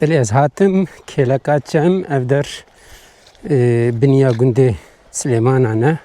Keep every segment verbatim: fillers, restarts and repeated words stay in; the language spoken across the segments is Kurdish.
Belê ez hatim, kêleka çem, ev der, e, biniya gundê Silêmanan e.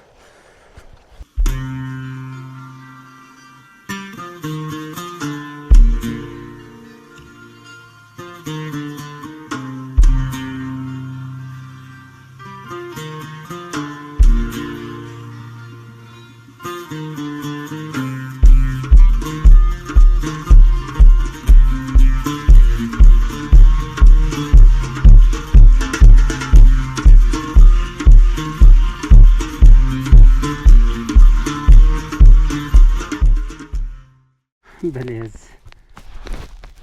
Belê ez,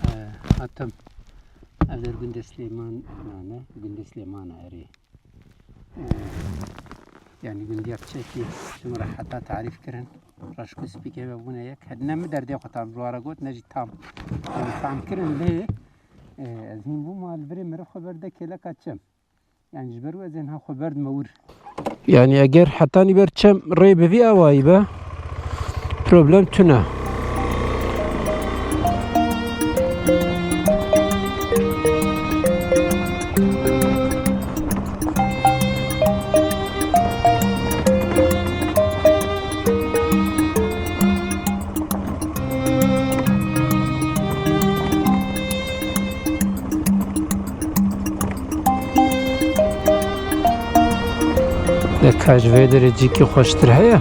e, hatim. Ev der gundê Silêmanan e, gundê Silêmana erê. E, yanî gundiya piçekî ji min re heta tarîf kirin. Reşk û spîkê ve bûne yek. Ne min derdê xwe tam ji wara got, ne jî tam. Yanî tam kirin lê, e, ez hîn bûma li virê meriv xwe berde kêleka çem. Yani ji ber wê ez ê niha xwe berdime wir. Yani eger hetanî ber çem rê bi vî awayî be, problem tune. Lê ka ji vê derê cîkî xweştir heye?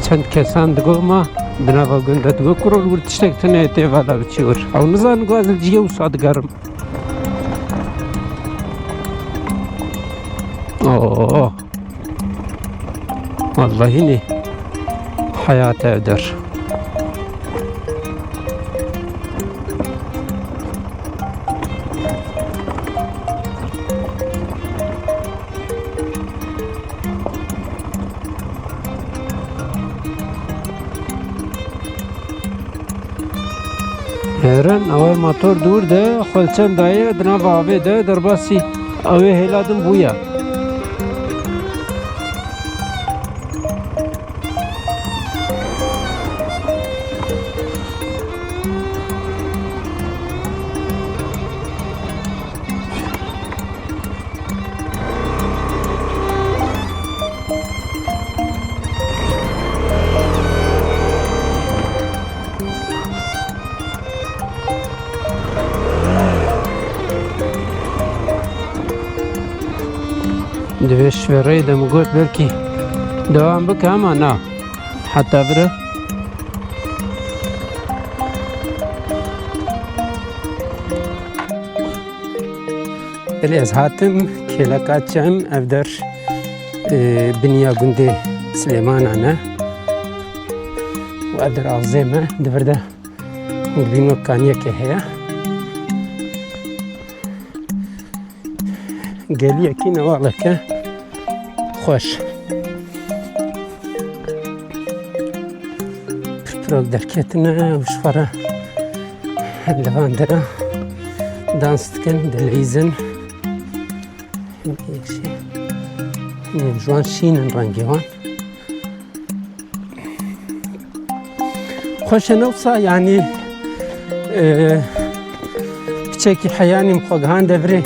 Çend kesan digo ma di nava gund de digo, kurol wir tiştek tune tê vala biçî wir. Ew nizanin ku ez li cihê wisa digerim. Oh. Wallahî nê heyat ev der. Herin, ew ê motor dûr de, xwe li çend dayê, di nava avê de, derbasî ew ê hêla din bûye. Di vê şvereyê de min got belkî dewam bike, ama na. Heta vire. Belê ez hatim, kêleka çem, ev der, e, biniya gundê Silêmanan e. Û ev der axzê me, di vir de hûn dibînin wek kaniyekê heye. Geliyekî newaleke xweş. Pirpirok derketine û ji xwe re li van dera dans dikin, dileyîzin. Yek şey. Ji wan şîn in rengê wan. Xweş e, ne wisa, yanî, e, piçekî heyanî min xwe gihande virê.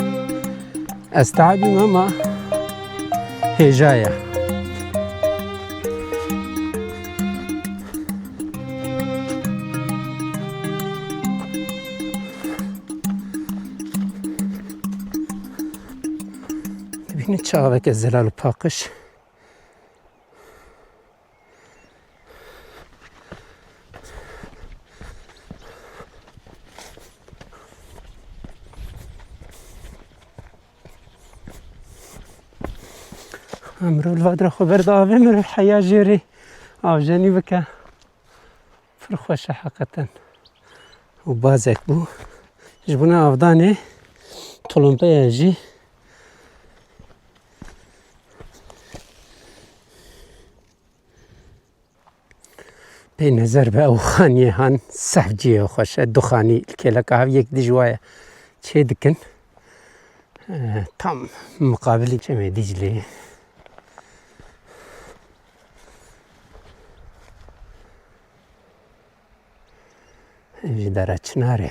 Ez te'bîm ama hêja ye. Dibînin çi aveke zelal û paqij. Mirov li va dira xwe berde avê, mirov heya jêrê avjenî bike. Pir xweş e heqeten. Û bazek bû. Ji bona avdanê tulumbeyan jî. Pê nezer be ew xaniyê han sehf cihê xweş e. Du xanî li kêleka hev yek dij wa ye çê dikin. Eh, tam miqabilî çemê Dîclê ye. Ev jî dera çinarê.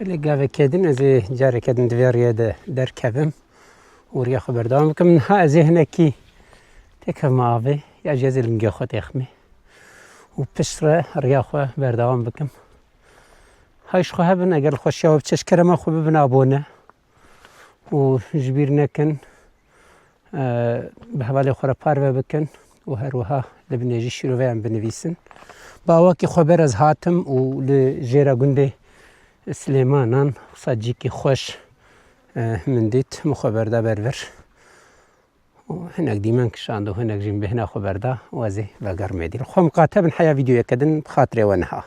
Belê gaveke din ez ê careke din di vê rêyê de derkevim û riya xwe berdewam bikim. Niha ez ê hinekî têkevime avê, ya jî ez ê lingê xwe têximê û piştre riya xwe berdewam bikim. Hay ji xwe hebin, eger li xweşiya we biçe, ji kerema xwe bibin abone û ji bîr nekin, e, bi hevalê xwe re parve bikin û her wiha li binê jî şîroveyan binivîsin. Bi awakî xweber ez hatim û li jêra gundê Silêmanan wisa cîkî xweş, e, min dît, min xwe berda ber vir. Û hinek dîmen kişand û hinek jî min bêhna xwe berda û ez ê vegerim êdî. Li xwe miqate bin heya vîdeoyeke din bi xatirê we niha.